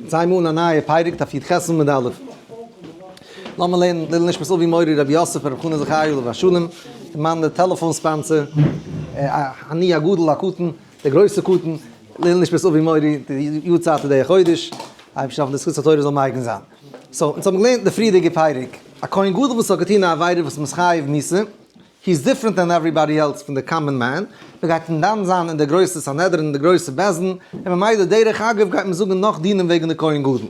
זיי מאן א נייע פרק דף י"ח עמוד א'. לאמיר לערנען לעילוי נשמת אבי מורי רבי יוסף ברב חנא זכרי' עליו השלום, די מאן דער טעלעפאן sponsor, אני הגדול הקטן, דער גרויסער קטן, לעילוי נשמת אבי מורי, די יארצייט איז די חודש, אייבערשטער האפן די זכות התורה זאל מגין זיין. so, אונז האבן געלערנט די פריערדיגע פרק, א כהן גדול וואס האט געטון א עבירה וואס מ'איז חייב מיתה, he is different than everybody else פון די common man, מען גייט אים דן זיין אין די גרויסע סנהדרין און די גרויסע בית דין, און ממילא דרך אגב גייט מען זאגן נאך דינים וועגן די כהן גדול.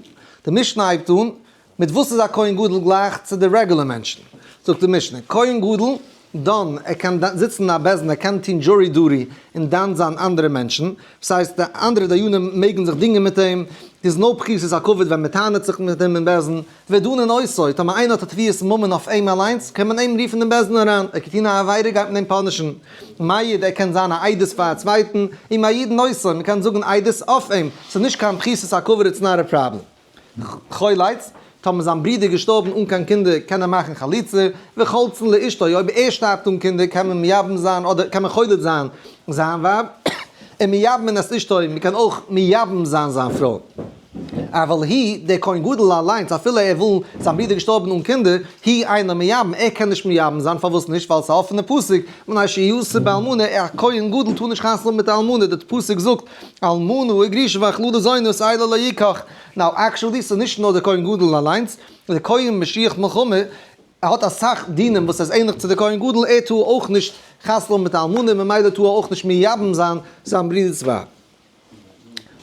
די משנה הייבט אן מיט וואס איז א כהן גדול גלייך צו די רעגולער מענטשן? זאגט די משנה, כהן גדול דן, ער קען זיצן אין א בית דין, ער קען טון jury duty און דן זיין אנדערע מענטשן, דאס הייסט די אנדערע דיינים מעגן זיך דינגען מיט אים, איז no פחיתות הכבוד ווען מען טענה'ט זיך מיט אים אין בית דין, ודנין אותו, טאמער איינער האט א תביעת ממון אויף אים אליינס, קען מען אים רופן אין בית דין אריין, ער האט געטון א עבירה גייט מען אים punish ן. מעיד, ער קען זיין א עדות פאר א צווייטן, ומעידין אותו, מען קען זאגן עדות אויף אים, ס'איז נישט קיין פחיתות הכבוד it's not a problem. חולץ, טאמער זיין ברודער איז געשטארבן אן קיין קינדער קען ער מאכן חליצה, וחולצין לאשתו, אויב ער שטארבט אן קינדער קען מען מייבם זיין אדער קען מען חולץ זיין זיין ווייב, ומייבמין את אשתו, מען קען אויך מייבם זיין זיין פרוי. אבל הוא, דער כהן גדול אליינס, אפילו ער וויל, זיין ברודער געשטארבן אן קינדער, הוא אינו מייבם, ער קען נישט מייבם זיין, פארוואס נישט? ווייל עס איז א אפענע פסוק, מפני שיאסר באלמנה, א כהן גדול טאר נישט חתונה האבן מיט א אלמנה, דער פסוק זאגט, אלמנה וגרושה והחללה זונות אלה לא יקח. now actually, ס'איז נישט נאר דער כהן גדול אליינס, דער כהן משוח מלחמה, ער האט אסאך דינים וואס איז ענליך צו דער כהן גדול, ער טאר אויך נישט חתונה האבן מיט א אלמנה, ממילא טאר ער אויך נישט מייבם זיין זיין ברודער'ס ווייב.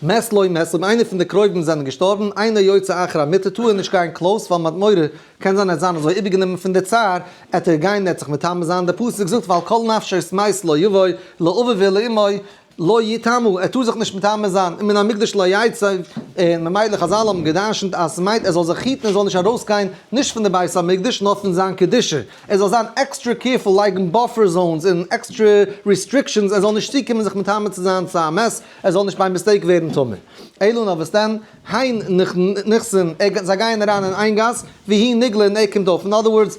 מת לו מת, אויב איינער פון די קרובים זענען געשטארבן, אינו יוצא אחר המיטה, טאר ער נישט גיין close, ווייל מ'האט מורא, קען זיין ער וועט זיין אזוי איבערגענומען פון די צער, עט ער גיין עט זיך מטמא זיין, דער פסוק זאגט ועל כל נפשות מת לא יבוא, לאביו ולאמו לא יטמא, ער טאר זיך נישט מטמא זיין, ומן המקדש לא יצא, און ממילא חזל האבן גע'דרש'נט אז ס'מיינט ער זאל זיך היטן ער זאל נישט ארויסגיין נישט פון די בית המקדש נאר פון זיין קדושה. ער זאל זיין extra careful לייגן buffer zones און extra restrictions ער זאל נישט צוקומען זיך מטמא צו זיין צו א מת, ער זאל נישט by mistake ווערן טמא. אלא נאר וואס דען, הן נכנסין, זיי גייען אריין אין איין גאס, והוא נגלה און ער קומט אויף, אין other words,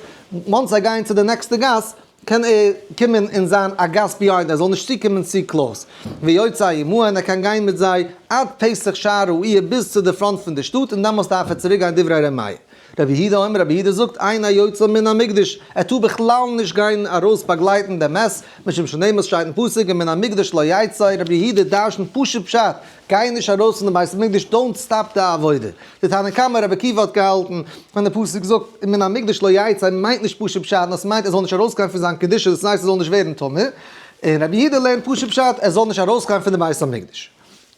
once זיי גייען צו די נעקסטע גאס, קען ער קומען און זיין א גאס behind, ער זאל נישט צוקומען צו close. ויוצא עמהן, ער קען גיין מיט זיי עד פתח שער העיר ביז צו די front פון די שטאט און דעמאלס דארף ער צוריק גיין דברי ר' מאיר. רבי יהודה אומר, רבי יהודה זאגט, אינו יוצא מן המקדש, ער טאר בכלל נישט גיין ארויס באגלייטן דעם מת, משום שנאמר ס'שטייט אין פסוק ומן המקדש לא יצא, רבי יהודה דרשנ'ט פשוט פשט, גיי נישט ארויס פון די בית המקדש, don't stop די עבודה. די תנא קמא רבי עקיבא האט געהאלטן, ווען די פסוק זאגט ומן המקדש לא יצא מיינט נישט פשוט פשט, נאר ס'מיינט ער זאל נישט ארויסגיין פון זיין קדושה, דאס הייסט ער זאל נישט ווערן טמא, און רבי יהודה לערנט פשוט פשט, ער זאל נישט ארויסגיין פון די בית המקדש.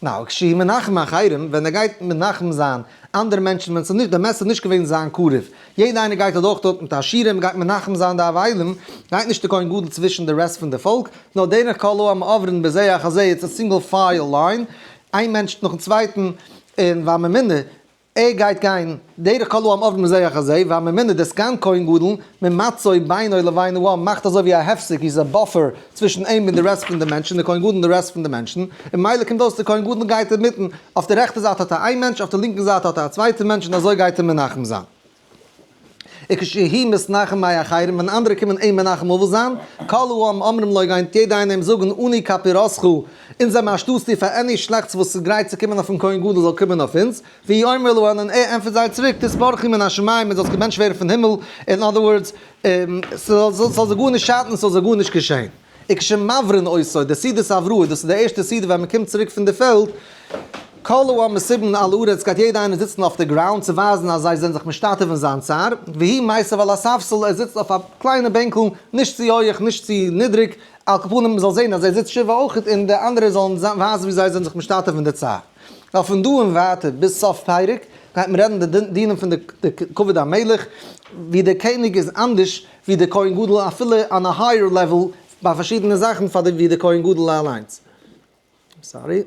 now, כשהוא מנחם אחרים, ווען ער גייט מנחם זיין אנדערע מענטשן ווען ס'איז נישט, דער מת איז נישט געווען זיין קרוב, יעדער איינער גייט אדורך דארט מיט א שירעם, גייט מנחם זיין די אבלים, גייט נישט די כהן גדול צווישן די רעסט פון די פאלק, נאר דרך כל העם עוברין בזה אחר זה, it's a single file line, איין מענטש נאכן צווייטן, און והממונה, ער גייט גיין דרך כל העם עוברים בזה אחר זה, והממונה דער סגן כהן גדול, ממצוי בינו לבין העם, מאכט אזוי ווי א הפסק, he's a buffer, צווישן אים און די רעסט פון די מענטשן, די כהן גדול און די רעסט פון די מענטשן, און ממילא קומט אויס די כהן גדול גייט אינמיטן, אויף די רעכטע זייט האט ער איין מענטש, אויף די לינקע זייט האט ער א צווייטע מענטש, און אזוי גייט ער מנחם זיין. וכשהוא מתנחם מאחרים, ווען אנדערע קומען אים מנחם אבל זיין, כל העם אומרים לו גייט יעדער איינער אים זאגן אנו כפרתך, אונז זעמער א שטאסטיר פאר any שלעכטס וואס איז גרייט צו קומען אויפן כהן גדול זאל קומען אויף אונז, והוא אומר להן און ער ענטפערט זיי צוריק תתברכו מן השמים און זאלסט געבענטשט ווערן פון הימל, אין other words, ס'זאל זיי גארנישט שאטן, ס'זאל זיי גארנישט געשען. וכשמברין אותו, די סעודת הבראה, דאס איז די ערשטע סעודה ווען מ'קומט צוריק פון די פעלד, כל העם מסובין על הארץ גייט יעדער איינער זיצן אויף די ground צו ווייזן אז זיי זענען זיך משתתף אין זיין צער, והוא מיסב על הספסל, ער זיצט אויף א קליינע בענקל, נישט צו הויעך נישט צו נידריג, על כל פנים מ'זאל זען אז ער זיצט שבעה אויכעט און די אנדערע זאלן ווייזן ווי זיי זענען זיך משתתף אין די צער. ווייל פון דא און ווייטער ביז סוף פרק גייט מען רעדן די דינים פון די כבוד המלך, ווי דער קעניג איז אנדערש ווי דער כהן גדול אפילו on a higher level ביי פארשידענע זאכן פאר די ווי דער כהן גדול אליינס. sorry.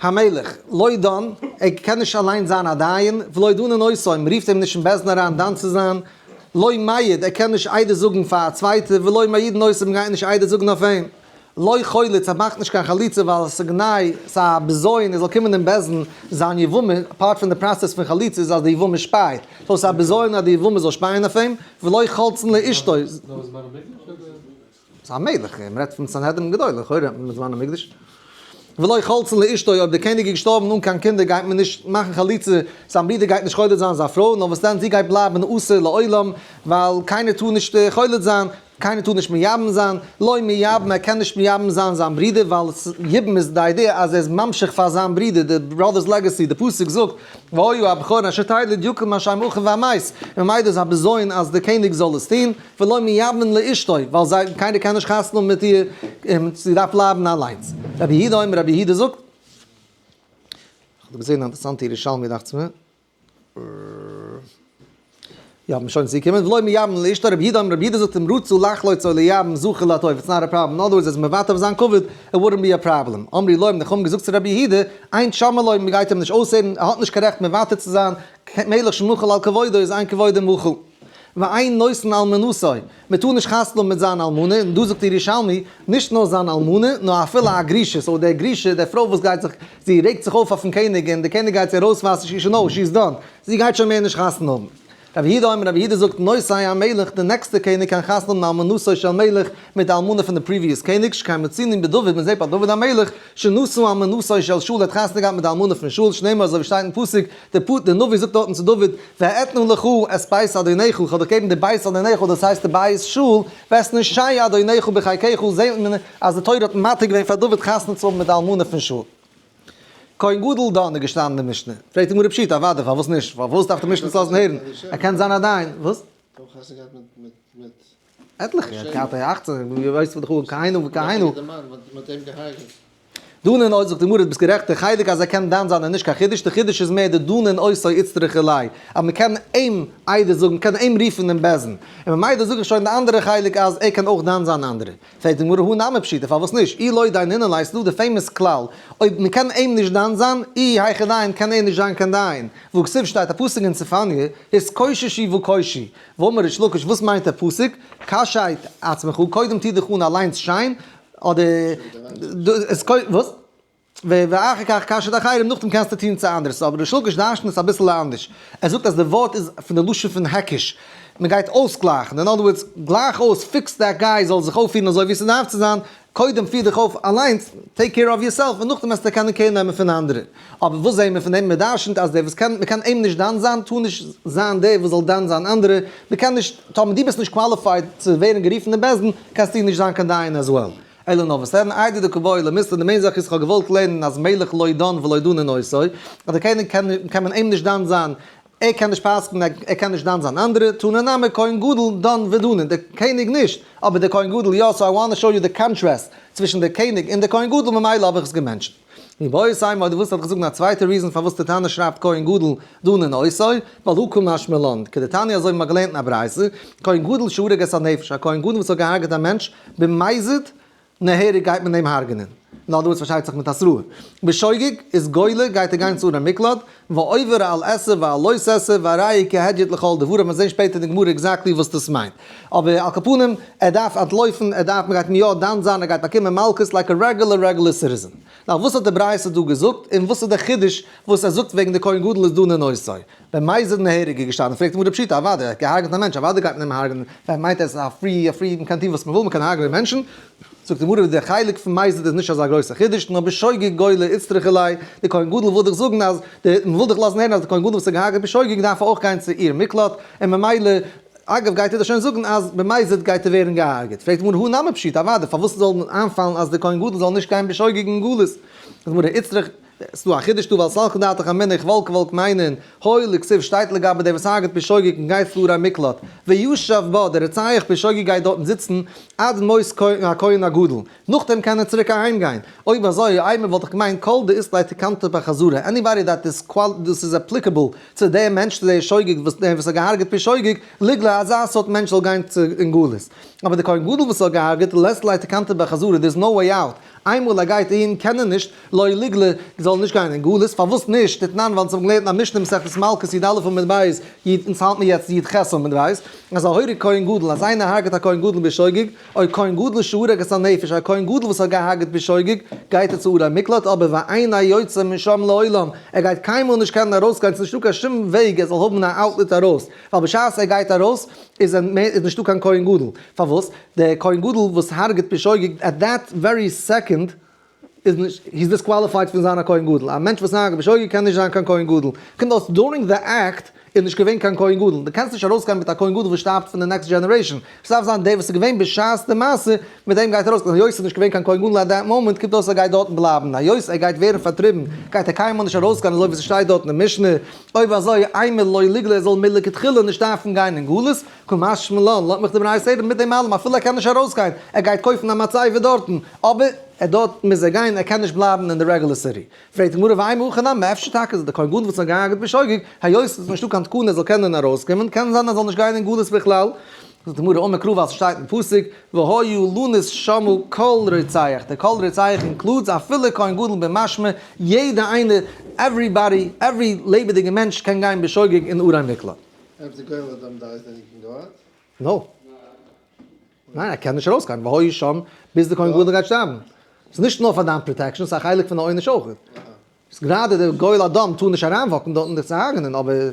המלך, לא דן, ער קען נישט אליין זיין א דיין, ולא דנין אותו, מען רופט אים נישט אין בית דין אריין דן צו זיין, לא מעיד, ער קען נישט עדות זאגן פאר א צווייטער, ולא מעידין אותו, מען גייט נישט עדות זאגן אויף אים. לא חולץ, ער מאכט נישט קיין חליצה ווייל עס איז גנאי, עס איז א בזיון ער זאל קומען אין בית דין, זיין יבמה, part פון די process פון חליצה איז אז די יבמה שפייט, so עס איז א בזיון אז די יבמה זאל שפייען אויף אים, ולא חולצין לאשתו. ס'איז א מלך, מען רעדט פון סנהדרין גדולה, לכאורה רעדט מען בזמן המקדש. ולא חולצין לאשתו, אויב דער קעניג איז געשטארבן אן קיין קינדער גייט מען נישט מאכן חליצה, זיין ברודער גייט נישט חולץ זיין זיין פרוי, נאר וואס דען זי גייט בלייבן אסור לעולם, ווייל קיינער טאר נישט חולץ זיין, קיינער טאר נישט מייבם זיין, לא מייבם, ער קען נישט מייבם זיין זיין ברודער, ווייל יבום איז די idea אז ער איז ממשיך פאר זיין ברודער, די brother's legacy, די פסוק זאגט, והיה הבכור אשר תלד יקום על שם אחיו והמת, און ממילא איז א בזיון אז די קעניג זאל עס טון, ולא מייבמין לאשתו, ווייל זיי, קיינער קען נישט חתונה האבן מיט איר, און זי דארף בלייבן אליינס. רבי יהודה אומר, רבי יהודה זאגט, איך האב געזען א אינטערעסאנטע ירושלמי דאכט זיך מיר. יא, מ'איז שוין צוגעקומען, ולא מייבמין לאשתו, רבי יהודה אומר, רבי יהודה זאגט אם רצה לחלוץ או לייבם זכה לטוב, it's not a problem, in other words, ער איז מוותר אויף זיין כבוד, it wouldn't be a problem. אמרו לו, האבן די חכמים געזאגט צו רבי יהודה, אין שומעין לו, מ'גייט אים נישט אויסהערן, ער האט נישט קיין רעכט מוותר צו זיין, מלך שמחל על כבודו איז אין כבודו מחול. ואין נושאין אלמנתו, מען טאר נישט חתונה האבן מיט זיין אלמנה, און דא זאגט ירושלמי, נישט נאר זיין אלמנה, נאר אפילו א גרושה, so דער גרושה, דער פרוי וואס גייט זיך, זי רעגט זיך אויף אויפן קעניג, און דער קעניג גייט זי ארויסווארפן, she should know, she is done, זי גייט שוין מער נישט חתונה האבן. רבי יהודה אומר, רבי יהודה זאגט, נושאי המלך, דער נעקסטער קעניג קען חתונה האבן אלמנתו של מלך, מיט די אלמנה פון די previous קעניג, שכן מצינו בדוד, מען זעט ביי דוד המלך, שנשא אלמנתו של שאול, ער האט חתונה געהאט מיט די אלמנה פון שאול, שנאמר אזוי ווי שטייט אין פסוק, דער פ דער נביא זאגט דארטן צו דוד, ואתנה לך את בית אדוניך, איך האב דיך געגעבן די בית אדוניך, דאס הייסט די בית שאול, ואת נשי אדוניך בחיקך, זעהט מען אז די תורה האט מתיר געווען פאר דוד חתונה צו האבן מיט די אלמנה פון שאול. כהן גדול דן איז געשטאנען אין די משנה. פרעגט די גמרא פשיטא, אוודאי, פארוואס נישט? פארוואס דארף די משנה עס לאזן הערן? ער קען זיין א דיין. וואס? עטליכע, ער האט געהאט א 18, ווי ווייסט מען דאך אן כהנה וכהנה. דנין אותו זאגט די גמרא דו ביסט גערעכט די חלק אז ער קען דן זיין איז נישט קיין חידוש די חידוש איז מער די דנין אותו איצטריכא ליה אז מען קען אים עדות זאגן קען אים רופן אין בית דין און ממילא זאג איך שוין די אנדערע חלק אז ער קען אויך דן זיין אנדערע פרעגט די גמרא הא נמי פשיטא פארוואס נישט אי לא דיינינן ליה ס'דא די famous כלל אויב מען קען אים נישט דן זיין איהו היכי דיין קען ער נישט זיין קיין דיין והכתיב שטייט א פסוק אין צפניה התקוששו וקושו ואמר ריש לקיש וואס מיינט דער פסוק קשט עצמך קודם טו דיך אן אליינס שיין אדער עס קודם וואס? ואחר כך קשט אחרים נאכדעם קענסטו טון צו אנדערע, סאו אבער ריש לקיש דרש'נט עס אביסל אנדערש, ער זאגט אז די ווארט איז פון די לשון פון היקש, מען גייט אויסגלייכן, in other words, גלייך אויס, fix that guy זאל זיך אויפפירן אזוי ווי ס'דארף צו זיין, קודם פיר דיך אויף אליינס, take care of yourself, און נאכדעם וועסטו קענען care נעמען פון אנדערע. אבער וואס זעהן מיר פון דעם? מען דרש'נט אז דער וואס קען, מען קען אים נישט דן זיין, טאר נישט זיין דער וואס זאל דן זיין אנדערע, מען קען נישט, טאמער דו ביסט נישט qualified צו ווערן גערופן אין בית דין, קענסטו נישט זיין קיין דיין as well. אלא נאר וואס דען, איידי דקא בעי למיתנא, די main זאך איז כ'האב געוואלט לערנען אז מלך לא דן ולא דנין אותו, אז דער קעניג קען קען מען אים נישט דן זיין, ער קען נישט פסק'נען, ער קען נישט דן זיין אנדערע, תנא נמי כהן גדול דן ודנין, דער קעניג נישט, אבער דער כהן גדול יא, so I want show you די contrast צווישן דער קעניג און דער כהן גדול ממילא האב איך עס גע mention ט. ואיבעית אימא אדער וואס האט געזאגט א צווייטע reason פארוואס די תנא שרייבט כהן גדול דנין אותו, ווייל הא קא משמע לן, כדתניא אזוי ווי מ'האט געלערנט אין א ברייתא, כהן גדול שהרג את הנפש, א כהן גדול וואס האט געהארגעט א מענטש, במזיד נהרג גייט מען אים הרג'נען, in other words פארשטייט זיך מיט התראה, בשוגג איז גולה גייט ער גיין צו ערי מקלט, ועובר על עשה ועל לא תעשה והרי כהדיוט לכל דבריו, מיר זעהן שפעטער אין די גמרא exactly וואס דאס מיינט, אבער על כל פנים ער דארף אנטלויפן, ער דארף, מ'גייט אים יא דן זיין, ער גייט באקומען מלקות like a regular regular citizen. נאר וואס האט די ברייתא דא געזאגט, און וואס איז די חידוש וואס ער זאגט וועגן די כהן גדול איז דנין אותו? במזיד נהרג איז געשטאנען, פרעגט די גמרא פשיטא, אוודאי, ער האט געהארגעט א מענטש, אוודאי גייט מען אים הרג'נען, ווער מיינט ער איז א free א free, מ'קען טון וואס מ'וויל, מ'קען הרג'נען מענטשן, זאגט די גמרא די חלק פון מזיד איז נישט אזא גרויסע חידוש, נאר בשוגג גולה איצטריכא ליה, די כהן גדול וויל דיך זאגן אז, די, מ'וויל דיך לאזן הערן אז די כהן גדול וואס האט געהארגעט בשוגג דארף אויך גיין צו עיר מקלט, און ממילא, אגב גייט ער דאך שוין זאגן אז במזיד גייט ער ווערן געהארגעט, פרעגט די גמרא הא נמי פשיטא אוודאי פארוואס זאל מען איינפאלן אז די כהן גדול זאל נישט גיין בשוגג אין גלות, זאגט די גמרא איצטריך, ס'דא א חידוש דא ווייל סלקא דעתך אמינא איך וואלט געוואלט מיינען הואיל וכתיב שטייט לגבי דער וואס הרג'ט בשוגג און גייט צו ערי מקלט וישב בה דער רוצח בשוגג גייט דארטן זיצן עד מות הכהן הגדול נאכדעם קען ער צוריק אהיים גיין אויב אזוי אימא וואלט איך געמיינט כל דאית ליה תקנתא בחזרה anybody that is דאס איז applicable צו דעם מענטש צו דער שוגג וואס דער וואס האט געהארגעט בשוגג ליגלי אזא סארט מענטש זאל גיין צו אין גלות אבער דער כהן גדול וואס האט געהארגעט לית ליה תקנתא בחזרה there is no way out איינמאל ער גייט אהין קען ער נישט, לא ליגלי, זאל זאל נישט גיין אין גלות, פארוואס נישט? דתנן, ווייל אונז האבן געלערנט אין א משנה מסכת מלקות י א עמוד ב', י אונז האלט מיר יעצט י ח עמוד ב', אז ההורג כהן גדול, אז איינער הרג'ט א כהן גדול בשוגג, או כהן גדול שהרג את הנפש, א כהן גדול וואס האט געהארגעט בשוגג, גייט ער צו ערי מקלט, אבער ואינו יוצא משם לעולם, ער גייט קיינמאל נישט קענען ארויסגיין, ס'איז נישטא קיין שום וועג ער זאל האבן א outlet ארויס, ווייל בשעת ער גייט ארויס איז ער מער איז נישטא קיין כהן גדול, פארוואס? דער כהן גדול וואס הרג'ט בשוגג at that very second איז נישט, he's disqualified פון זיין א כהן גדול, א מענטש וואס הרג'ט בשוגג קען נישט זיין קיין כהן גדול, קומט אויס during the act איז נישט געווען קיין כהן גדול, דו קענסט נישט ארויסגיין מיט א כהן גדול וואס שטארבט פון די next generation, עס דארף זיין דער וואס איז געווען בשעת די מעשה, מיט דעם גייט ער ארויס, היות עס איז נישט געווען קיין כהן גדול at that moment קומט אויס ער גייט דארטן בלייבן, היות ער גייט ווערן פארטריבן גייט ער קיינמאל נישט ארויסגיין אזוי ווי ס'שטייט דארט אין די משנה, אויב אזוי אימא לא ליגלי ער זאל מלכתחילה נישט דארפן גיין אין גלות, קא משמע לן, לאזט מיך די ברייתא הערן מיט דעם אלעם אפילו ער קען נישט ארויסגיין, ער גייט קויפן א מצבה דארטן, אבער ער דארט מוז ער גיין, ער קען נישט בלייבן אין די רעגולער city. פרעגט די גמרא ואימא הכי נמי, אפשר טאקע איז די כהן גדול וואס האט געהארגעט בשוגג, היות עס איז נישטא קיין תקנה ער זאל קענען ארויסקומען, קען זיין ער זאל נישט גיין אין גלות בכלל. זאגט די גמרא אמר קרא ווייל ס'שטייט אין פסוק והיה לנוס שמה כל רוצח, די כל רוצח includes אפילו כהן גדול במשמע, יעדע איינער, everybody, every לעבעדיגע מענטש קען גיין בשוגג אין ערי מקלט. If the גואל הדם dies then he can go out? No. ניין ער קען נישט ארויסגיין והיה שם ביז די כהן גדול גייט שטארבן. ס'איז נישט נאר פאר דיין protection, ס'איז א חלק פון די עונש אויך. ס'איז גראדע דער גואל הדם טאר נישט אריינוואקן דארטן דיך צו הרג'נען אבער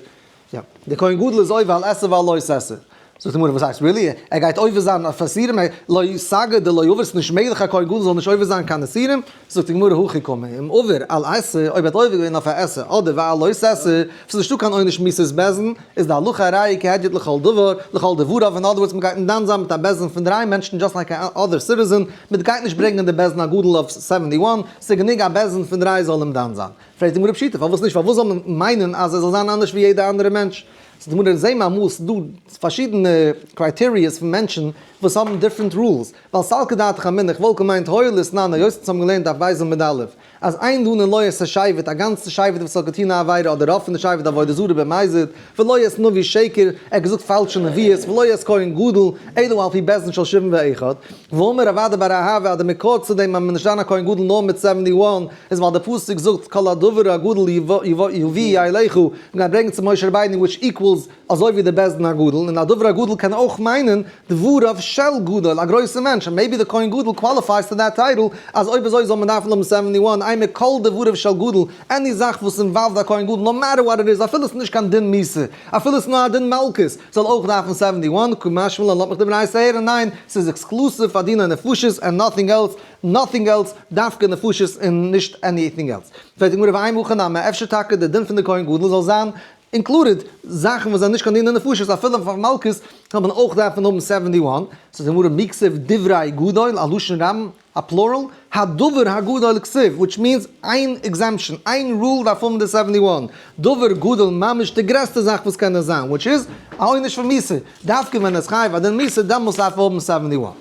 יא. דער כהן גדול איז עובר על עשה ועל לא תעשה. זאגט די גמרא וואס הייסט really? ער גייט עובר זיין אויף איסורים? לא סגי דלא עבר ס'איז נישט מעגליך א כהן גדול זאל נישט עובר זיין קיין איסורים. זאגט די גמרא הכי קאמר אם עבר על עשה אויב ער האט עובר געווען אויף א עשה אדער ועל לא תעשה וואס איז נישטא קיין עונש מיתת בית דין איז די הלכה הרי כהדיוט לכל דבר לכל דבריו אין other words מ'גייט אים דן זיין מיט א בית דין פון דריי מענטשן just like a other citizen מ'גייט נישט ברענגען די בית דין הגדול אויף 71 ס'איז גענוג א בית דין פון דריי זאל אים דן זיין. פרעגט די גמרא פשיטא פארוואס נישט פארוואס זאל מען מיינען אז ער זאל זיין אנדערש ווי יעדע אנדערע מענטש? זאגט די גמרא זעה מיר אמאל ס'איז דא פארשידענע criterias פון מענטשן וואס האבן different rules, ווייל סלקא דעתך אמינא איך וואלט געמיינט הואיל ותנן היות אונז האבן געלערנט דף ב' עמוד א' אז אין דנין לא את השבט א גאנצע שבט וואס האט געטון א עבירה אדער רוב פון די שבט עבודה זרה במזיד ולא את נביא שקר ער האט געזאגט פאלשע נביאות ולא את כהן גדול אלא על פי בית דין של שבעים ואחד ואמר רב אדא בר אהבה אז די מקור צו דעם אז מען איז נישט דן א כהן גדול נאר מיט 71 איז ווייל די פסוק זאגט כל הדבר הגדול יביאו אליך מען גייט ברענגען צו משה רבינו which equals אזוי ווי די בית דין הגדול, און א דבר הגדול קען אויך מיינען דבריו של גדול, א גרויסע מענטש, און maybe די כהן גדול qualifies to that title, אז אויב אזוי זאל מען דארפן האבן 71, אימא כל דבריו של גדול, any זאך וואס involved א כהן גדול, no matter what it is, אפילו עס איז נישט קיין דין מיתה, אפילו עס איז נאר א דין מלקות, זאל אויך דארפן 71, קא משמע לן לאזט מיך די ברייתא הערן, ניין, ס'איז exclusive פאר דיני נפשות and nothing else, nothing else, דווקא נפשות און נישט anything else. פרעגט די גמרא ואימא הכי נמי, אפשר טאקע די דין פון די כהן גדול זאל זיין included זאכן וואס זענען נישט קיין דיני נפשות אפילו פאר מלקות זאל מען אויך דארפן האבן 71, ס'איז גמרא מי כתיב דברי גדול א לשון רבים א plural, הדבר הגדול כתיב which means איין exemption איין rule דארף האבן די 71, דבר גדול ממש די גרעסטע זאך וואס קען נאר זיין which איז א עונש פון מיתה, דווקא ווען עס חייב א דין מיתה דעמאלס דארף ער האבן 71.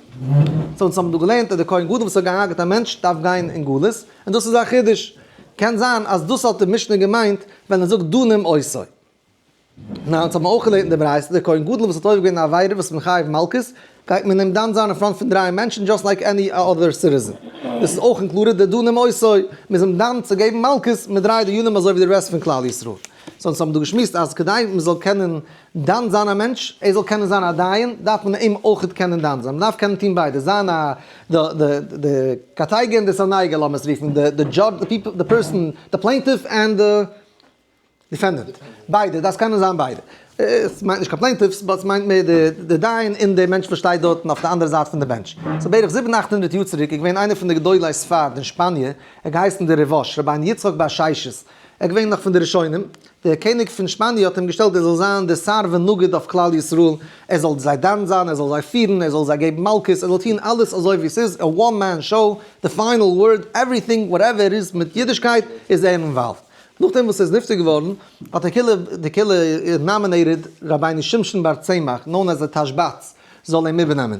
so אונז האבן דא געלערנט אז די כהן גדול וואס האט געהארגעט א מענטש דארף גיין אין גלות, און דאס איז א חידוש. קען זיין אז דאס האט די משנה געמיינט ווען ער זאגט דנים אותו. ניין, אונז האבן אויך געלערנט אין די ברייתא, דער כהן גדול וואס האט עובר געווען א עבירה וואס איז מחייב מלקות, גייט מען אים דן זיין אין front פון דריי מענטשן just like any other citizen. דאס איז אויך included די דנים אותו, מ'איז אים דן צו געבן מלקות מיט דריי דיונים אזוי ווי די rest פון כלל ישראל. so אונז האבן דא געשמועסט אז כדי מ'זאל קענען דן זיין א מענטש, ער זאל קענען זיין א דיין, דארף מען אים אויכעט קענען דן זיין, מ'דארף קענען טון ביידע, זיין א די די די קטיגור און די סניגור לאמיר עס רופן, די די judge, the people, the person, the plaintiff and the defendant, ביידע, דארפסט קענען זיין ביידע. עס מיינט נישט קיין plaintiffs, but עס מיינט מער די די דיין און די מענטש וואס שטייט דארטן אויף די אנדערע זייט פון די bench. so בערך זיבן אכט הונדערט יאר צוריק איז געווען איינער פון די גדולי ספרד אין שפאניע, ער האט געהייסן דער ריב"ש, רבינו יצחק בר ששת, ער איז געווען נאך פון די ראשונים, דער קעניג פון שפאניע האט אים געשטעלט ער זאל זיין דער שר ונגיד אויף כלל ישראל, ער זאל זיי דן זיין, ער זאל זיי פירן, ער זאל זיי געבן מלקות, ער זאל טון אלעס אזוי ווי עס איז, a one man show, the final word, everything, whatever איז מיט אידישקייט, איז ער involved. נאכדעם וואס ער איז נפטר געווארן, האט די קהילה, די קהילה nominated רבינו שמשון בר צמח, known as the תשב"ץ, זאל אים איבערנעמען.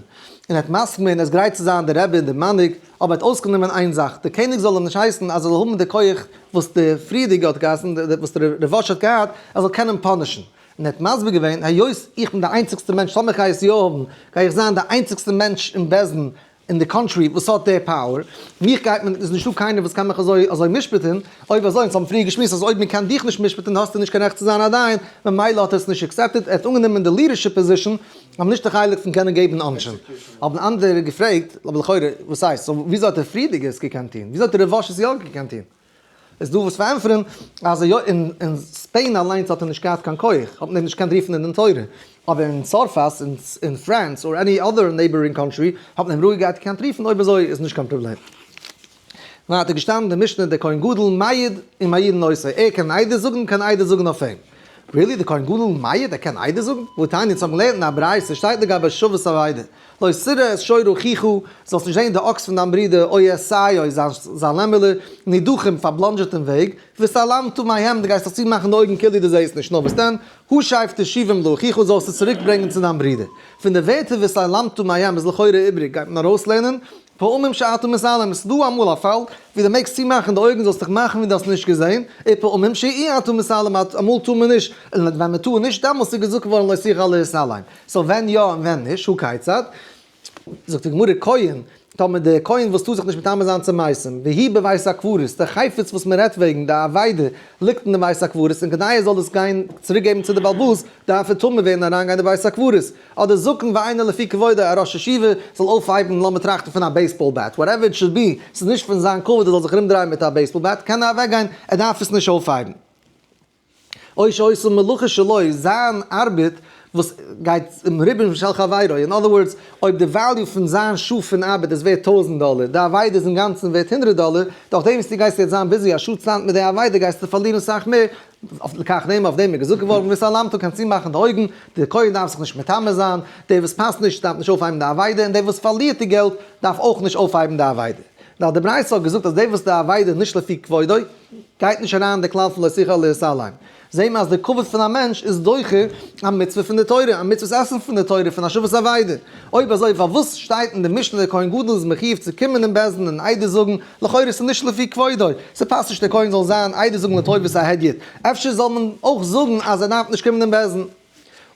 און ער האט מסכים געווען, ער איז גרייט צו זיין דער רבי און דער מנהיג, אבער ער האט אויסגענומען איין זאך, דער קעניג זאל אים נישט הייסן אז ער זאל האבן די כח וואס דער פריערדיגער האט געהייסן, וואס דער ריב"ש האט געהאט, ער זאל קענען punish ן. און ער האט מסביר געווען, היות איך בין דער איינציגסטער מענטש, טאמער איך גיי עס יא האבן, גיי איך זיין דער איינציגסטער מענטש אין בית דין. אין די country וואס האט די power, מיך גייט מען, איז נישטא קיינער וואס קען מיך אזוי אזוי משפט'ן, אויב אזוי, אונז האבן פריער געשמועסט אז אויב מען קען דיך נישט משפט'ן האסטו נישט קיין רעכט צו זיין א דיין, ממילא האט ער עס נישט accepted, ער האט אנגענומען די leadership position, אבער נישט די חלק פון קענען געבן עונשים. האבן אנדערע געפרעגט, אבער לכאורה, וואס הייסט, so וויאזוי האט דער פריערדיגער עס געקענט טון? וויאזוי האט דער רבש עס יא געקענט טון? איז דא וואס פארענטפערן אז היות אין ספעין אליינס האט ער נישט געהאט קיין כח, האט מען אים נישט געקענט רופן אין דין תורה, אבער אין צרפת, אין France, or any other neighboring country, האט מען אים רואיג געהאט געקענט רופן, אויב אזוי איז נישט קיין פראבלעם. ווייטער געשטאנען אין די משנה דער כהן גדול מעיד און מעידין אותו, ער קען עדות זאגן, קען עדות זאגן אויף אים. really? דער כהן גדול מעיד? ער קען עדות זאגן? והתניא, אונז האבן געלערנט אין א ברייתא, שטייט לגבי השבת אבידה, לא תראה את שור אחיך, זאלסט נישט זען די אקס פון דיין ברודער, או את שיו, זיין לעמעלע, נידחים, פארבלאנדזשעט אין וועג, והתעלמת מהם, דו גייסט זיך צומאכן די אויגן כאילו דו זעסט נישט, נאר וואס דען, השב תשיבם לאחיך, זאלסט עס צוריק ברענגען צו דיין ברודער. פון די ווערטער והתעלמת מהם איז לכאורה איבריג, גייט מען ארויסלערנען, פעמים שאתה מתעלם, ס'איז דא אמאל א פאל ווי דו מעגסט צומאכן די אויגן זאלסט דיך מאכן ווי דו האסט נישט געזען, ופעמים שאי אתה מתעלם, אמאל טאר מען נישט, און ווען מען טאר נישט דעמאלס איז געזאגט געווארן לא תוכל להתעלם. so ווען יא און ווען נישט, הא כיצד? זאגט די גמרא כהן, טאמער דער כהן וואס טאר זיך נישט מטמא זיין צו מתים, והיא בבית הקברות, דער חפץ וואס מען רעדט וועגן, די אבידה, ליגט אין די בית הקברות, און כדי ער זאל עס גיין צוריק געבן צו די בעל הבית, דארף ער טמא ווערן אריין גיין אין די בית הקברות. אדער זקן ואינו לפי כבודו, א ראש ישיבה זאל אויפהייבן, לאמיר טראכטן פון א baseball bat, whatever it should be, ס'איז נישט פון זיין כבוד ער זאל זיך ארומדרייען מיט א baseball bat, קען ער אוועקגיין, ער דארף עס נישט אויפהייבן. או שעושה מלאכה שלו, זיין ארבעט וואס גייט עם ריבוי של חברו, in other words, אויב די value פון זיין שעה פון ארבעט איז ווערט 1000 דאלער, די אבידה איז אינגאנצן ווערט 100 דאלער, דורך דעם וואס דו גייסט יעצט זיין busy א שעה צייט מיט די אבידה גייסטו פארלירן סאך מער, אויף לכך נאמר אויף דעם איז געזאגט געווארן והתעלמת קען צומאכן די אויגן, דער כהן דארף זיך נישט מטמא זיין, דער וואס פאסט נישט דארף נישט אויפהייבן די אבידה, און דער וואס פארלירט די געלט דארף אויך נישט אויפהייבן די אבידה. נאר די ברייתא האט געזאגט אז דער וואס די אבידה איז נישט לפי כבודו, גייט נישט אריין אין די כלל פון לא תוכל להתעלם. זעהן מיר אז די כבוד פון א מענטש איז דוחה א מצוה פון די תורה, א מצוות עשה פון די תורה פון השבת אבידה. אויב אזוי פארוואס שטייט אין די משנה דער כהן גדול איז מחיוב צו קומען אין בית דין און עדות זאגן, לכאורה ס'איז נישט לפי כבודו, ס'פאסט נישט דער כהן זאל זיין עדות זאגן לטובת א הדיוט, אפשר זאל מען אויך זאגן אז ער דארף נישט קומען אין בית דין.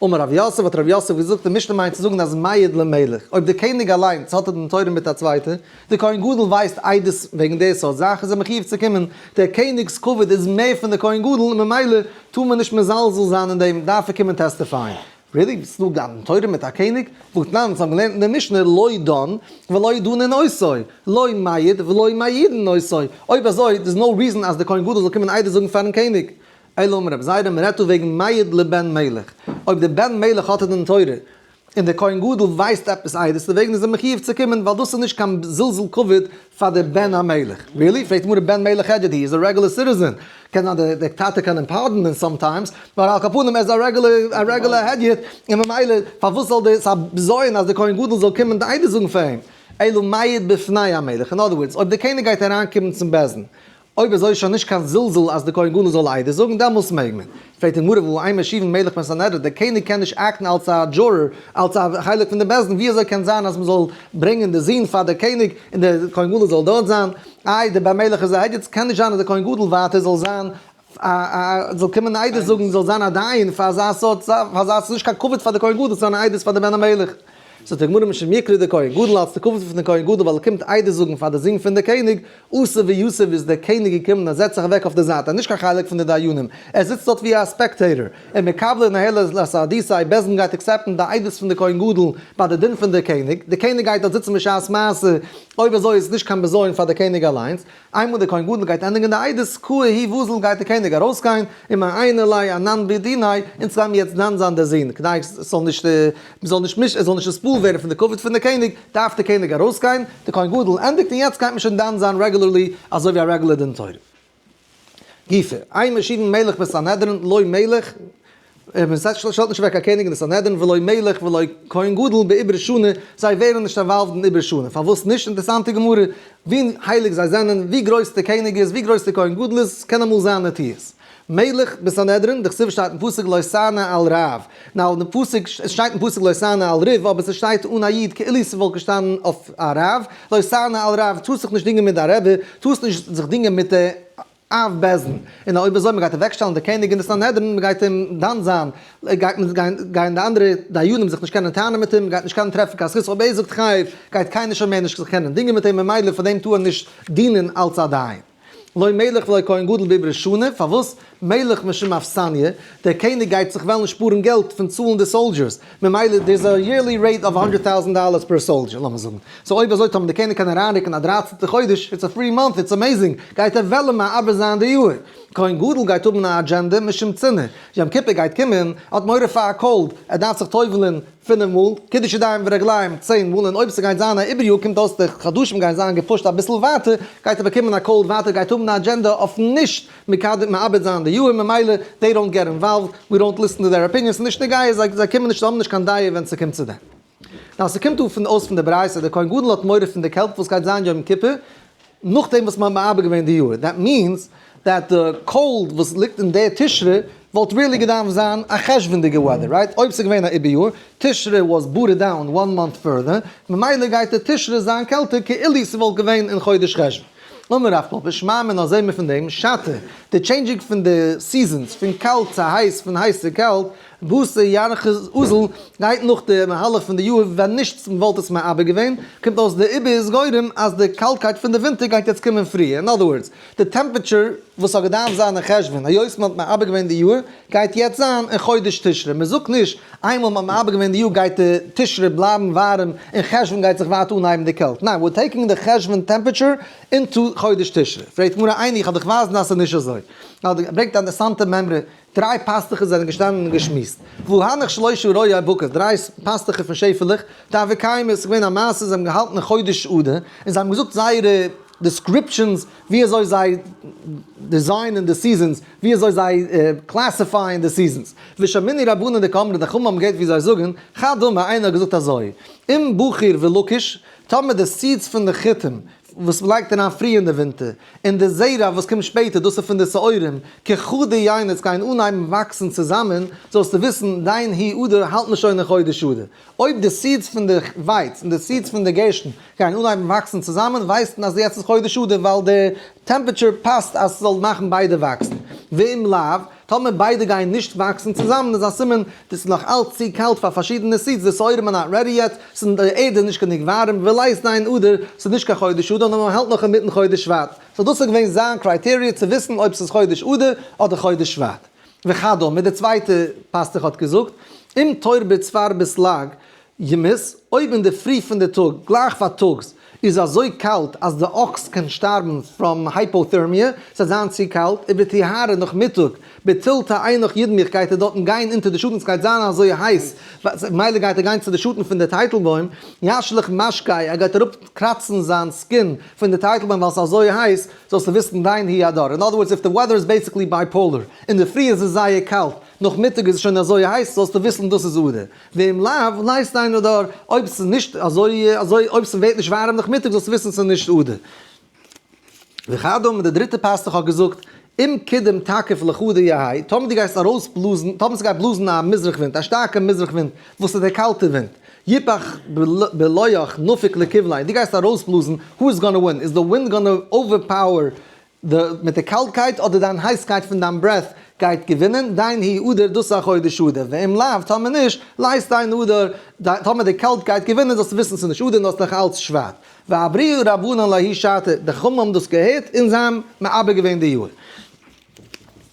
אמר רב יוסף, האט רב יוסף געזאגט, די משנה מיינט צו זאגן אז מעיד למלך, אויב דער קעניג אליינס האט א דין תורה מיט א צווייטע, דער כהן גדול ווייסט עדות וועגן די סארט זאך איז ער מחיוב צו קומען, דער קעניג'ס כבוד איז מער פון דער כהן גדול און ממילא טאר מען נישט מזלזל זיין אין דעם, דארף ער קומען testify ען. really? ס'איז דא א דין תורה מיט א קעניג? והתנן, אונז האבן געלערנט אין דער משנה, לא דן ולא דנין אותו, לא מעיד ולא מעידין אותו, אויב אזוי, there's no reason אז דער כהן גדול זאל קומען עדות זאגן פארן קעניג. אלא אמר רבי זירא, מען רעדט דא וועגן מעיד לבן מלך, אויב דער בן מלך האט א דין תורה, און דער כהן גדול ווייסט עפעס עדות דערוועגן איז ער מחיוב צו קומען, ווייל דאס איז נישט קיין זלזול כבוד פאר דער בן המלך. really? פרעגט די גמרא בן מלך הדיוט, he is a regular citizen, קען זיין דער טאטע קען אים pardon ען sometimes, but על כל פנים ער איז א רעגולער הדיוט, און ממילא פארוואס זאל דער, ס'איז א בזיון אז דער כהן גדול זאל קומען די עדות זאגן פאר אים, אלא מעיד בפני המלך, in other words, אויב דער קעניג גייט אריינקומען צום בית דין, אויב אזוי איז שוין נישט קיין זלזול אז די כהן גדול זאל עדות זאגן, דעמאלס מעג מען. פרעגט די גמרא והא אין מושיבין מלך בסנהדרין, דער קעניג קען נישט act ן אלס א juror, אלס א חלק פון די בית דין, ווי אזוי קען זיין אז מען זאל ברענגען די זון פאר דער קעניג און דער כהן גדול זאל דארט זיין? איי דער בן מלך איז א הדיוט, ס'קען נישט זיין אז דער כהן גדול ווייטער זאל זיין א א זאל קומען עדות זאגן, זאל זיין א דיין פאר אזא סארט זאך, פאר אזא ס'איז נישט קיין כבוד פאר די כהן גדול צו זיין א עדות פאר די בן המלך. זאגט די גמרא משום יקרא דכהן גדול אלס די כבוד פון די כהן גדול ווייל ער קומט עדות זאגן פאר די זון פון די קעניג, אתא ויתיב איז דער קעניג געקומען ער זעצט זיך אוועק אויף די זייט ער איז נישט קיין חלק פון די דיינים ער זיצט דארט ווי א spectator ומקבלי ניהלי לסהדותיה בית דין גייט accept ן די עדות פון די כהן גדול ביי די דין פון די קעניג, די קעניג גייט דארט זיצן בשעת מעשה, אויב אזוי איז עס נישט קיין בזיון פאר די קעניג אליינס, איינמאל דער כהן גדול גייט ענדיגן די עדות, קאי הוא ואזיל גייט דער קעניג ארויסגיין, ומעייני ליה אנן בדיניה, אונז גיימיר יעצט דן זיין דער זון, כדי עס זאל נישט, מען זאל נישט מיש, ער זאל נישט נתפעל ווערן פון די כבוד פון די קעניג, דארף דער קעניג ארויסגיין, דער כהן גדול ענדיגט און יעצט גייט מען שוין דן זיין regularly אזוי ווי א רעגולער דין תורה. גופא, אין מושיבין מלך בסנהדרין לא מלך, מען שטעלט נישט אוועק א קעניג אין די סנהדרין ולא מלך ולא כהן גדול בעיבור שנה, זיי ווערן נישט involved אין עיבור שנה, פארוואס נישט? אינטערסאנטע גמרא, ווי הייליג זיי זענען, ווי גרויס דער קעניג איז, ווי גרויס דער כהן גדול איז, קען אמאל זיין נטיות. מלך בסנהדרין, דכתיב שטייט אין פסוק לא תענה על רב, now אין פסוק, עס שטייט אין פסוק לא תענה על ריב, אבער ס'שטייט אן א יוד כאילו ס'וואלט געשטאנען אויף א רב, לא תענה על רב, טארסט זיך נישט דינגען מיט דיין רבי, טארסט נישט זיך דינגען מיט די. אב בית דין, און אויב אזוי מ'גייט אוועקשטעלן די קעניג אין די סנהדרין, מ'גייט אים דן זיין, גייט מען גיין גייען די אנדערע דיינים זיך נישט קענען טענה'ן מיט אים, מ'גייט נישט קענען טרעפן קיין זכות, אויב ער זאגט חייב, גייט קיינער שוין מער נישט זיך קענען דינגען מיט אים, ממילא פאר דעם טאר ער נישט דינען אלס א דיין. לא מלך ולא כהן גדול בעיבור שנה, פארוואס מלך משום אכסניא, דער קעניג גייט זיך וועלן שפארן געלט פון צאלן די soldiers, ממילא דער איז א yearly rate of hundred thousand dollars per soldier, לאמיר זאגן. so אויב אזוי טאמער די קעניג קען אריינרוקן א דרייצענטע חודש, it's a free month, it's amazing, גייט ער וועלן מעבר זיין די יאר. כהן גדול גייט האבן א אדזשענדע משום צינה. יום כיפור גייט קומען, ער האט מורא פאר א cold, ער דארף זיך טובל'ען פינף מאל, קידוש ידיים ורגליים צען מאל, און אויב ס'גייט זיין א עיבור יאר קומט אויס די חדשים גייען זיין געפושט אביסל ווייטער, גייט ער באקומען א cold ווייטער, גייט האבן א אדזשענדע אויף נישט מקדם מעבד זיין די יאר, ממילא they don't get involved, we don't listen to their opinions, ס'איז נישט נוגע, זיי זיי קומען נישט, זיי האבן נישט קיין דעה ווען ס'קומט צו דעם. נאר ס'קומט דא פון אויס פון די ברייתא, דער כהן גדול האט מורא פון די קעלט וואס גייט זיין יום כיפור, נאכדעם וואס מ'האט מעבר געווען די יאר, that means that די cold וואס ליגט אין די תשרי וואלט really געדארפט זיין א חשוונ'דיגע weather, right? אויב ס'איז געווען א עיבור יאר, תשרי was booted down one month further, ממילא גייט די תשרי זיין קעלטער כאילו ס'וואלט געווען אין חודש חשוון. אמר רב פפא, שמע מינה זעהן מיר פון דעם, שעתא, די changing פון די seasons, פון קאלט צו הייס, פון הייס צו קאלט, בתר ירחא אזיל גייט נאך די מהלך פון די יאר, ווען נישט וואלט עס מעבר געווען, קומט אויס די עיבור איז גורם אז די קאלטקייט פון די ווינטער גייט יעצט קומען פריער, אין other words, די temperature וואס האט געדארפט זיין אין חשוון היות מען האט מעבר געווען די יאר, גייט יעצט זיין אין חודש תשרי, מען זאגט נישט איינמאל מען האט מעבר געווען די יאר גייט די תשרי בלייבן ווארעם און חשוון גייט זיך ווייטער אנהייבן די קעלט, ניין we're taking די חשוון temperature into חודש תשרי, פרעגט גמרא איני איך האב דיך ווייזן אז ס'איז נישט אזוי, ברענגט א אינטערסאנטע מימרא, דריי פאסטוכער זענען געשטאנען און געשמועסט, והא הנך שלושה רועי בקר, דריי פאסטוכער פון שעפעלעך, דהוו קיימי, עס איז געווען א מעשה זיי האבן געהאלטן אין חודש אדר, און זיי האבן געזאגט זייערע descriptions ווי אזוי זיי דיזיינען די seasons, ווי אזוי זיי קלאסיפייען די seasons. ושמעינהו רבנן דקאמרי, די חכמים האבן געהערט ווי זיי זאגן, חד אמר, איינער האט געזאגט אזוי, אם בחיר ולקיש, טאמער די seeds פון די חיטים וואס מ'לייגט אריין פרי אין די ווינטער, און די זרע וואס קומט שפעטער, דאס איז פון די שעורים, כחדא ייני, גייען אנהייבן וואקסן צוזאמען, זאלסטו וויסן, דיין הוא אדר האלט מען שוין אין חודש אדר. אויב די seeds פון די ווייץ און די seeds פון די גערשטן גייען אנהייבן וואקסן צוזאמען, ווייסט מען אז יעצט איז חודש אדר ווייל די temperature פאסט אז ס'זאל מאכן ביידע וואקסן. ואם לאו, טאמער ביידע גייען נישט וואקסן צוזאמען איז א סימן דאס איז נאך אלץ צו קאלט פאר פארשידענע seeds, די שעורים are not ready yet, ס'איז די ערד איז נישט גענוג ווארעם, ולית דיין אדר, ס'איז נישט קיין חודש אדר נאר מ'האלט נאך אינמיטן חודש שבט. so דאס איז געווען זיין criteria צו וויסן אויב ס'איז חודש אדר אדער חודש שבט. וכדומה, די צווייטע פאסטוך האט געזאגט, אם תור בצפר בסלג ימות, אויב אינדערפרי פון די טאג, גלייך פארטאגס, איז אזוי קאלט אז די אקס קען שטארבן from hypothermia, ס'וועט זיין צו קאלט, ובטיהרא נאכמיטאג, בטילתא עינך ידמיך גייט ער דארטן גיין אונטער די שאטן ס'גייט זיין אזוי הייס, מילא גייט ער גיין צו די שאטן פון די טייטלבוים, ישליך משקיה, ער גייט אראפ קראצן זיין skin פון די טייטלבוים ווייל ס'איז אזוי הייס, זאלסטו וויסן דיין הוא אדר. In other words if the weather is basically bipolar, אינדערפרי איז עס זייער קאלט, נאכמיטאג איז עס שוין אזוי הייס, זאלסטו וויסן דאס איז אדר. ואם לאו, לית דיין אדר, אויב ס'איז נישט אזוי אזוי, אויב ס'ווערט נישט ווארעם נאכמיטאג זאלסטו וויסן ס'איז נישט אדר. וכדומה, דער דריטער פאסטוך האט געזאגט, אם קדם תקיף לחדא יהא, טאמער דו גייסט ארויסבלאזן, טאמער ס'גייט בלאזן א מזרח ווינט, א שטארקע מזרח ווינט, וואס איז דער קאלטע ווינט, יפח בלוח נפיק לכבלי, דו גייסט ארויסבלאזן, who is gonna win, is the wind gonna overpower די מיט די קאלטקייט אדער דיין הייסקייט פון דיין breath גייט געווינען, דיין הוא אדר דאס איז א חודש אדר, ואם לאו, טאמער נישט, לית דיין אדר, טאמער די קאלט גייט געווינען זאלסטו וויסן ס'איז נישט אדר נאר ס'איז נאך אלץ שבט. ואבריהו רבנן לההיא שעתא, די חכמים האבן דאס געהערט און זיי האבן מעבר געווען די יאר.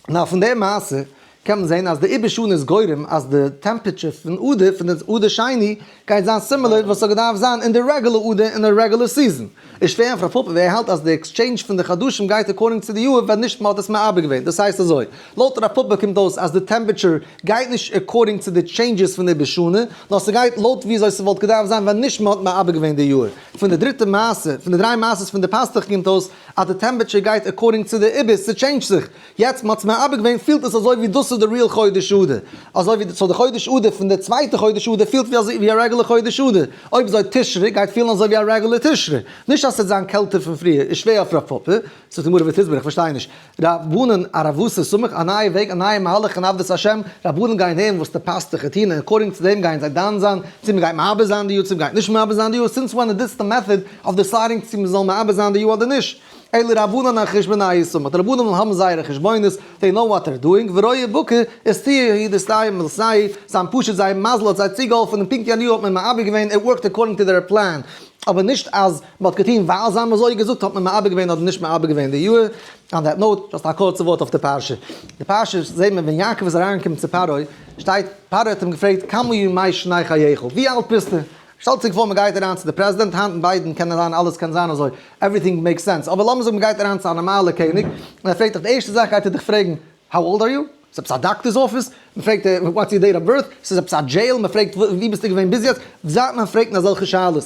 נאר פון די מעשה קען מען זען אז די עיבור שנה איז גורם אז די temperature פון אדר, פון די אדר שני, גייט זיין similar וואס ס'האט געדארפט זיין אין די רעגולער אדר אין די רעגולער season. איז שווער אויף רב פפא ווער האלט אז די exchange פון די חדשים גייט according צו די יאר ווען נישט מ'האט עס מעבר געווען. דאס הייסט אזוי, לויט רב פפא קומט אויס אז די temperature גייט נישט according צו די changes פון די עיבור שנה, נאר ס'גייט לויט וויאזוי ס'וואלט געדארפט זיין ווען נישט מ'האט מעבר געווען די יאר. פון די דריטע מעשה, פון די דריי מעשות פון די פאסטוך קומט אויס אז די temperature גייט according צו די עיבור, ס'טשעינדזשט זיך. יעצט מ'האט עס מעבר געווען פילט עס אזוי ווי דאס איז די real חודש אדר. אזוי ווי so די חודש אדר פון די צווייטע חודש אדר פילט ווי אזוי ווי א רעגולער חודש אדר. אויב אזוי תשרי גייט פילן אזוי ווי א רעגולער תשרי. נישט אז ס'וועט זיין קעלטער פון פריער איז שווער אויף רב פפא. זאגט די גמרא ותסברא איך פארשטיי נישט. רבנן ערבותא סמיך א נייע וועג א נייע מהלך אין עבודת השם. רבנן גייען הערן וואס די פאסטוכער טוען און according צו דעם גייען זיי דן זיין צו מ'גייט מעבר זיין די יאר צו מ'גייט נישט מעבר זיין די יאר. Since when is this the method of deciding צו מ'זאל מעבר זיין די יאר אדער נישט? אלא רבנן אחשבונייהו סמך, די רבנים האבן זייערע חשבונות, they know what they're doing, ורואה בוקר, איז תהיה היא דסתיי מלסיי, זיי האבן פשוט זייער מזל האט זיי צוגעהאלפן און פונקט יענע יאר האט מען מעבר געווען, it worked according to their plan, אבער נישט אז מען האט געטון ווייל זיי האבן אזוי געזאגט האט מען מעבר געווען אדער נישט מעבר געווען די יאר. On that note, just א קורצע ווארט אויף די פרשה. די פרשה זעהט מען ווען יעקב איז אריינגעקומען צו פרעה, שטייט פרעה האט אים געפרעגט כמה ימי שני חייך, ווי אלט ביסטו? שטעלט זיך פאר מען גייט אריין צו די פרעזידענט, היינט ביידען קען זיין אלעס קען זיין אזוי, everything makes sense, אבער לאמיר זאגן מען גייט אריין צו א נארמאלע קעניג, און ער פרעגט דיך די ערשטע זאך גייט ער דיך פרעגן how old are you? ס'איז עפעס א doctor's office? מען פרעגט what's your date of birth? ס'איז עפעס א jail? מען פרעגט ווי ביסטו געווען ביז יעצט? זייט מען פרעגט אזעלכע שאלות.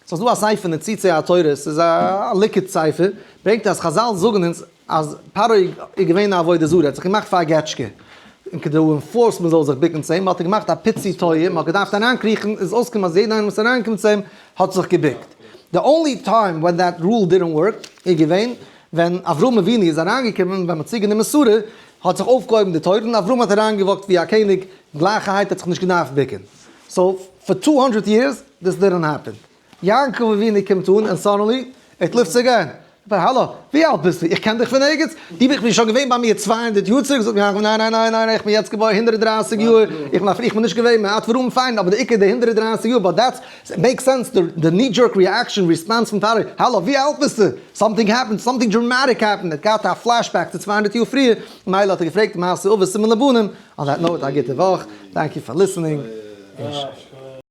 ס'איז דא א ספר ניצוצי התורה, ס'איז א ליקוט ספר, ברענגט אז חזל זאגן אונז אז פרעה איז געווען א עבודה זרה, ער האט זיך געמאכט פאר א געטשקע, און כדי enforce מען זאל זיך בוקן צו אים, האט ער געמאכט א פיצי טויער, מען האט געדארפט אריינקריכן, איז אויסגעקומען אז יעדער איינער וואס איז אריינגעקומען צו אים האט זיך געבוקט. The only time when that rule didn't work איז געווען ווען אברהם אבינו איז אריינגעקומען, ווען מען האט צוגענומען שרה, האט זיך אויפגעהויבן די טויער און אברהם האט אריינגע walk ט ווי א קעניג, גלייכערהייט האט זיך נישט געדארפט בוקן. So for 200 years this didn't happen. יעקב אבינו קומט אן און suddenly it lifts again. אבער האלא, ווי אלט ביסטו? איך קען דיך פון ערגעץ? דו ביסט שוין געווען ביי מיר 200 יאר צוריק? זאגט יעקב, ניין ניין ניין ניין, איך בין יעצט געבוירן 130 יאר, איך בין א פרי, איך בין נישט געווען מעט ווארום פיין, אבער די עיקר די 130 יאר, but that's makes sense, די knee jerk reaction response פון פרעה, האלא, ווי אלט ביסטו? Something happened, something dramatic happened, ער האט געהאט א flashback צו 200 יאר פריער, מילא האט ער געפרעגט מעשה אבות סימן לבנים. On that note, א גוטע וואך, thank you for listening.